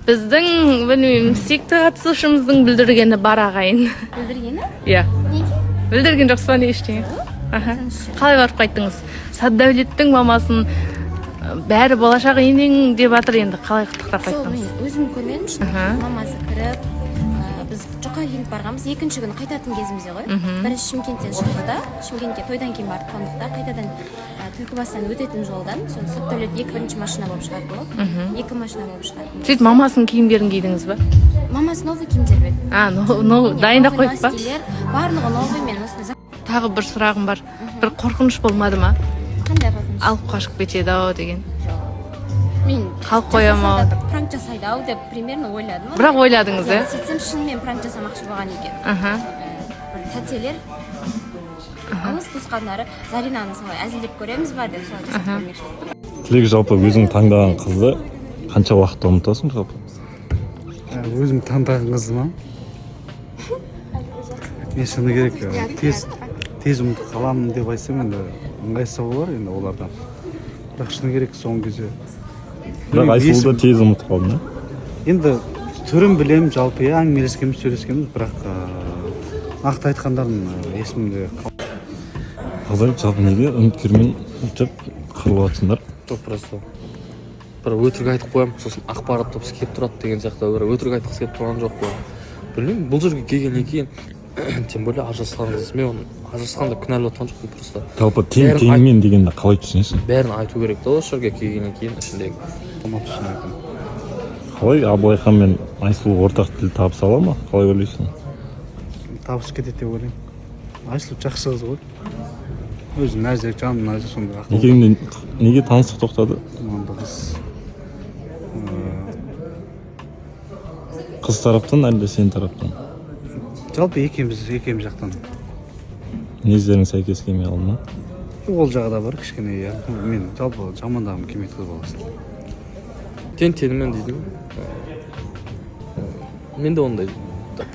Біздің, білмеймін, сүйікті қатысушымыздың бүлдіргені бар, ағайын. Бүлдіргені? Иә. Неге? Бүлдірген жоқсыз ба, не, ештеңе? Аха. Қалай барып қайттыңыз? Саддәулеттің мамасын бәрі болашақ енең деп жатыр енді, қалай құттықтап Сол қайттыңыз? Мен өзім көрмедім шын. Мамасы кіріп, біз жұқа киініп барғанбыз, екінші күні қайтатын кезімізде ғой. Бірінші Шымкенттен шықтық та, Шымкентке тойдан кейін барып қондық та, қайтадан Түлкібастан өтетін жолдан сол Сәтдәулет екі бірінші машина болып шығады ғой, екі машина болып шығады. Сөйтіп, мамасының киімдерін кидіңіз ба? Мамасы новый киімдер берді. А, ну, Міне, дайындап новый қойып па? Носкилер, барлығы новый. Мен осыны Тағы бір сұрағым бар. Бір қорқыныш болмады ма? Қандай қорқыныш? Алып қашып кетеді ау деген. Мен Қалып қоя ма? жасаса да бір пранк жасайды ау деп примерно ойладым. Бірақ ойладыңыз, иә? Сөйтсем, шынымен пранк жасамақшы болған екен. Бір тәтелер, алыс туысқандары, Заринаны солай әзілдеп көреміз ба деп, солай жасап көрмекші болды. Тілек, жалпы өзің таңдаған қызды қанша уақытта ұмытасың жалпы? Өзім таңдаған қызды ма? Мен, шыны керек, тез тез ұмытып қаламын деп айтсам, енді ыңғайсыз болар енді олардан, бірақ шыны керек, соңғы кезде Бірақ білмеймін, Айсұлуды тез ұмытып қалдың, иә? Енді түрін білемін жалпы, иә, әңгімелескенбіз, сөйлескенбіз, бірақ нақты айтқандарын есімде Қазір жалпы неге үміткермен өйтіп қырылып жатсыңдар? Жоқ, просто бір өтірік айтып қоямын, сосын ақпарат топсы келіп тұрады деген сияқты. Бір өтірік айтқысы келіп тұрған жоқ па, білмеймін. Бұл жерге келгеннен кейін, тем более ажырасқан қыз, мен оны ажырасқан деп кінәлап жатқан жоқпын, просто Жалпы тең теңімен дегенді қалай түсінесің? Бәрін айту керек та осы жерге келгеннен кейін ішіндегі. Қалмапты, шын айтамын. Қалай, Абылайхан мен Айсұлу ортақ тіл табыса ала ма, қалай ойлайсың? Табысып кетеді деп ойлаймын. Айсұлу жақсы қыз ғой, өзі нәзік, жаны нәзік, сондай ақылды. Неге, неге таныстық тоқтады? Иманды қыз. Қыз тараптан әлде сен тараптан? Жалпы екеуміз жақтан. Мінездерің сәйкес келмей қалды ма? Ол жағы да бар кішкене, иә. Мен жалпы жамандағым келмейді қыз баласын. Тең теңімен дейді ме? Менде ондай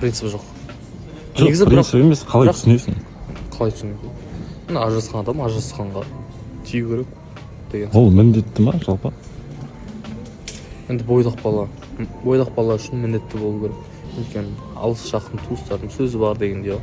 принцип жоқ. Жоқ, Негізі бірақ принцип емес, қалай түсінесің? Қалай түсінемін? Мына ажырасқан адам ажырасқанға тию керек деген. Ол міндетті ма жалпы? Енді бойдақ бала үшін міндетті болу керек, өйткені алыс жақын туыстардың сөзі бар дегендей ғой.